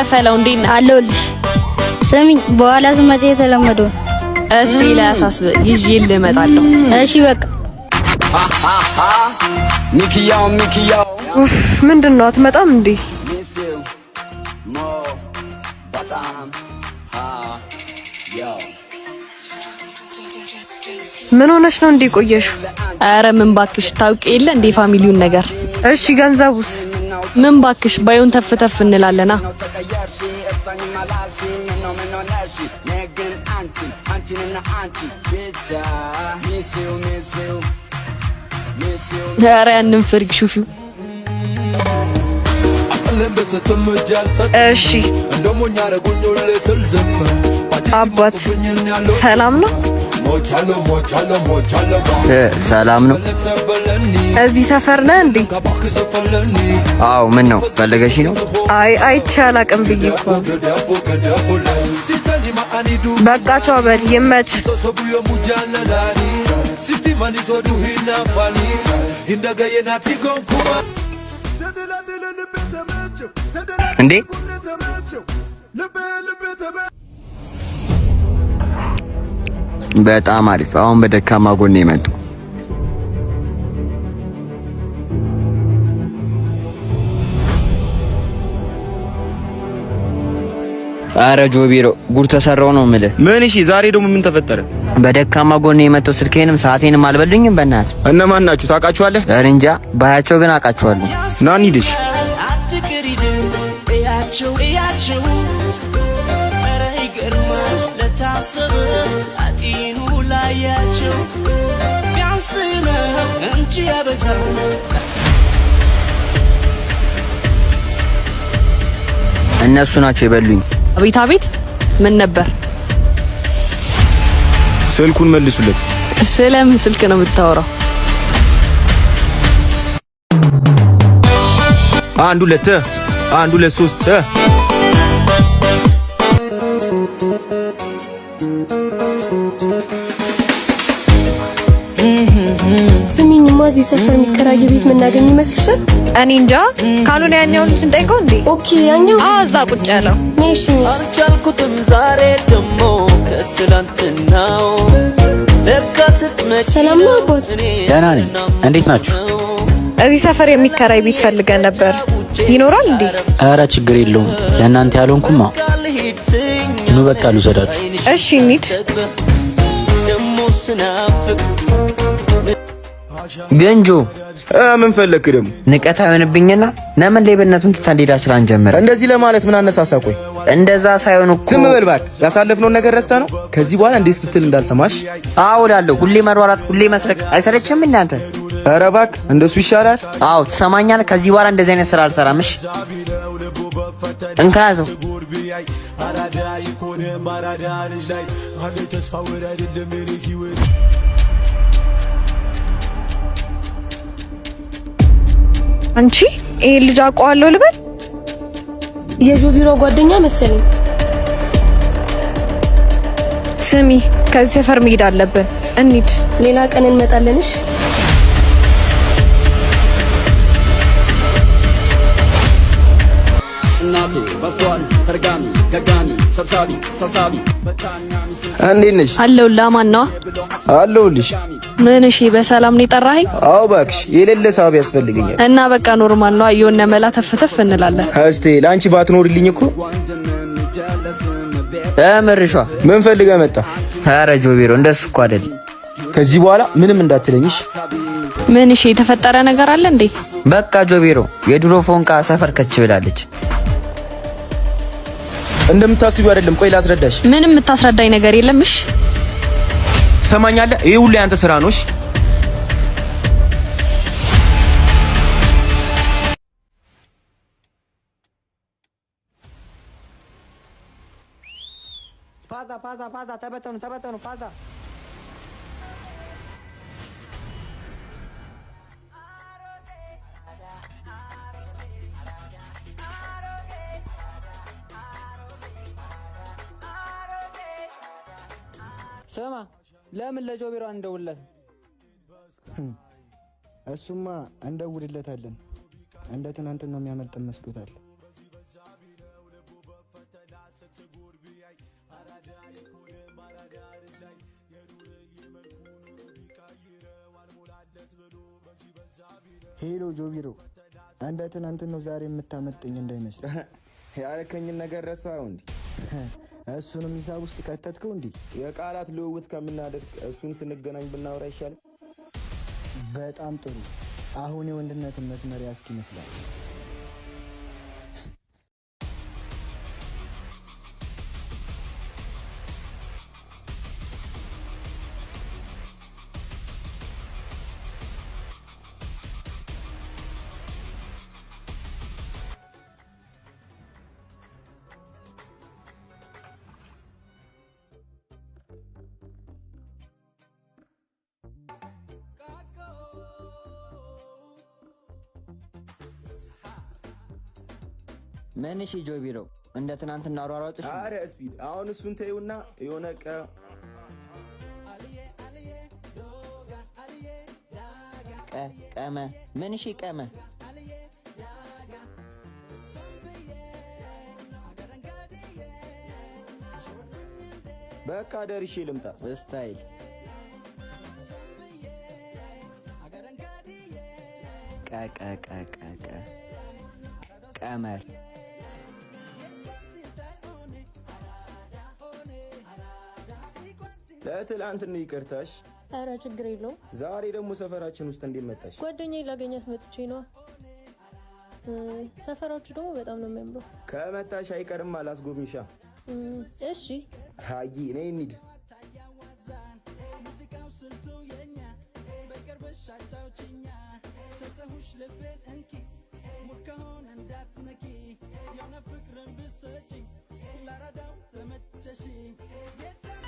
ፈለው እንዴት ነህ? አለሁልሽ። ስሚኝ፣ በኋላ ስመጣ የተለመደው እስቲ ላያሳስብ ይዤ እመጣለሁ። እሺ በቃ። ኡፍ፣ ምንድን ነው አትመጣም እንዴ? ምን ሆነሽ ነው እንዴ ቆየሽው? ኧረ ምን ባክሽ፣ ታውቂ የለ እንዴ family ውን ነገር። እሺ ገንዘቡስ? ምን ባክሽ፣ ባዩን ተፍ ተፍ እንላለና። ኧረ ያንን ፍሪክ ሹፊው። እሺ አባት ሰላም ነው? ሰላም ነው። እዚህ ሰፈር ነህ እንዴ? አዎ። ምን ነው ፈልገሽ ነው? አይ አይቼ አላውቅም ብዬ እኮ ነው። በቃ ቻው በል ይመች። እንዴ በጣም አሪፍ። አሁን በደካማ ጎን የመጡ። አረ ጆቢሮ ጉድ ተሰራው ነው የምልህ። ምን? እሺ ዛሬ ደግሞ ምን ተፈጠረ? በደካማ ጎን የመጣው ስልኬንም ሰዓቴንም አልበሉኝም። በእናትህ እነማን ናችሁ ታውቃችኋለህ? ኧረ እንጃ፣ ባያቸው ግን አውቃቸዋለሁ። ና እንሂድ። እሺ እነሱ ናቸው የበሉኝ። አቤት አቤት፣ ምን ነበር? ስልኩን መልሱለት። ስለምን ስልክ ነው የምታወራው? አንድ ሁለት አንድ ሁለት ሶስት። ስሚኝማ፣ እዚህ ሰፈር የሚከራይ ቤት የምናገኝ ይመስልሻል? እኔ እንጃ። ካልሆነ ያኛውን ልጅ እንጠይቀው እንዴ? Okay፣ ያኛው። አዎ እዛ ቁጭ ያለው። ነይ እሺ እንሂድ። አልቻልኩትም ዛሬ ደሞ ከትላንትናው ለካ ስትመጪ ሰላም ነው አባት? ደህና ነኝ። እንዴት ናችሁ? እዚህ ሰፈር የሚከራይ ቤት ፈልገን ነበር። ይኖራል እንዴ? ኧረ ችግር የለውም። ለእናንተ ያልሆንኩማ። ኑ በቃ ልውሰዳችሁ። እሺ እንሂድ። ደሞ ስናፍቅ ግን ጆ ምን ፈለክ ደግሞ? ንቀት አይሆንብኝና ለምን ሌብነቱን ትተን ሌላ ስራ እንጀምር? እንደዚህ ለማለት ምን አነሳሳ? ቆይ እንደዛ ሳይሆን እኮ ዝም በል እባክህ። ያሳለፍነውን ነገር ረስተህ ነው? ከዚህ በኋላ እንዴት ስትል እንዳልሰማሽ። አዎ እላለሁ። ሁሌ መሯራት፣ ሁሌ መስረቅ አይሰለችም እናንተ? ኧረ እባክህ እንደሱ ይሻላል። አዎ ትሰማኛለህ? ከዚህ በኋላ እንደዚህ አይነት ስራ አልሰራም። እሺ እንካ ያዘው። አንቺ ይሄን ልጅ አውቀዋለሁ ልበል? የጆቢሮ ጓደኛ መሰለኝ። ስሚ፣ ከዚህ ሰፈር መሄድ አለብን። እንሂድ። ሌላ ቀን እንመጣለን። እሺ እንዴት ነሽ? አለሁልህ። ማን ነው? አለሁልሽ። ምን? እሺ በሰላም ነው የጠራኸኝ? አዎ እባክሽ፣ የሌለ ሳብ ያስፈልገኛል። እና በቃ normal ነው። የሆነ መላ ተፍተፍ እንላለን። እስቲ ለአንቺ ባትኖሪልኝ እኮ። ምርሿ ምን ፈልገህ መጣ? ኧረ ጆቢሮ እንደሱ እኮ አይደለም። ከዚህ በኋላ ምንም እንዳትለኝሽ። ምን? እሺ የተፈጠረ ነገር አለ እንዴ? በቃ ጆቢሮ የድሮ ፎንቃ ሰፈር ከች ብላለች። እንደምታስቢው አይደለም። ቆይ ላስረዳሽ። ምንም የምታስረዳኝ ነገር የለም። እሺ ትሰማኛለህ? ይሄ ሁሉ ያንተ ስራ ነው። እሺ ፓዛ ፓዛ ፓዛ፣ ተበተኑ ተበተኑ፣ ፓዛ። ስማ፣ ለምን ለጆቢሮ አንደውልለትም? እሱማ እንደውልለታለን። እንደ ትናንትና የሚያመልጠን መስሎታል። Hello ጆቢሮ፣ እንደ ትናንት ነው ዛሬ የምታመጠኝ እንዳይመስል። ያልከኝን ነገር ረሳኸው እንዴ? እሱንም ሂሳብ ውስጥ ከተትከው እንዴ? የቃላት ልውውጥ ከምናደርግ እሱን ስንገናኝ ብናወራ ይሻላል። በጣም ጥሩ። አሁን የወንድነትን መስመር ያስክ ይመስላል። ምን እሺ ጆቢሮ፣ እንደ ትናንትና አሯሯጥሽ? አረ ስፒድ፣ አሁን እሱን ተይውና የሆነ ቀመ ምን እሺ ቀመ በቃ ደርሼ ልምጣ። Style ቀ ቀ ቀ ቀ ቀ ቀመር ለትላንትና ይቅርታሽ። ኧረ ችግር የለውም። ዛሬ ደግሞ ሰፈራችን ውስጥ እንዴት መጣሽ? ጓደኛዬ ላገኛት መጥቼ ነዋ። ሰፈራችሁ ደግሞ በጣም ነው የሚያምረው። ከመጣሽ አይቀርም አላስጎብኝሻ። እሺ ሀይ ነይ እንሂድ።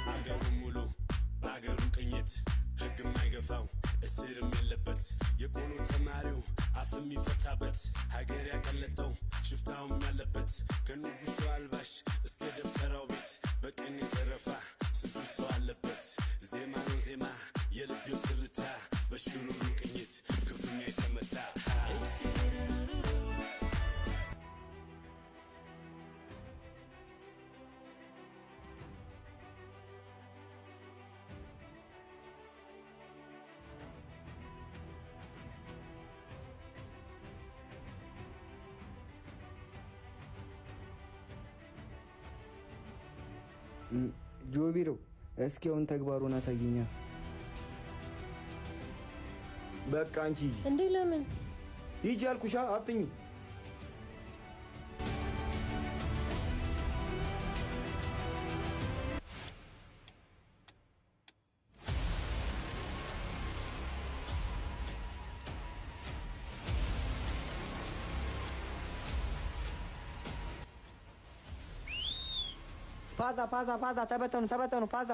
አገሩ ሙሉ በአገሩ ቅኝት ሕግ የማይገፋው እስርም የለበት የቆሎ ተማሪው አፍ የሚፈታበት ሀገር ያቀለጠው ሽፍታውም ያለበት ከንጉሱ አልባሽ እስከ ደብተራው ቤት በቀን የዘረፋ ስንቱ ሰው አለበት። ዜማ ነው ዜማ የልቤው ትርታ በሽሩሩ ቅኝት ክፉኛ የተመታ። ጆቢሮ፣ እስኪ አሁን ተግባሩን አሳየኛ። በቃ አንቺ ሂጂ። እንዴ ለምን? ሂጂ አልኩሻ፣ አፍጥኚ። ፓዛ ፓዛ ፓዛ፣ ተበተኑ ተበተኑ፣ ፓዛ።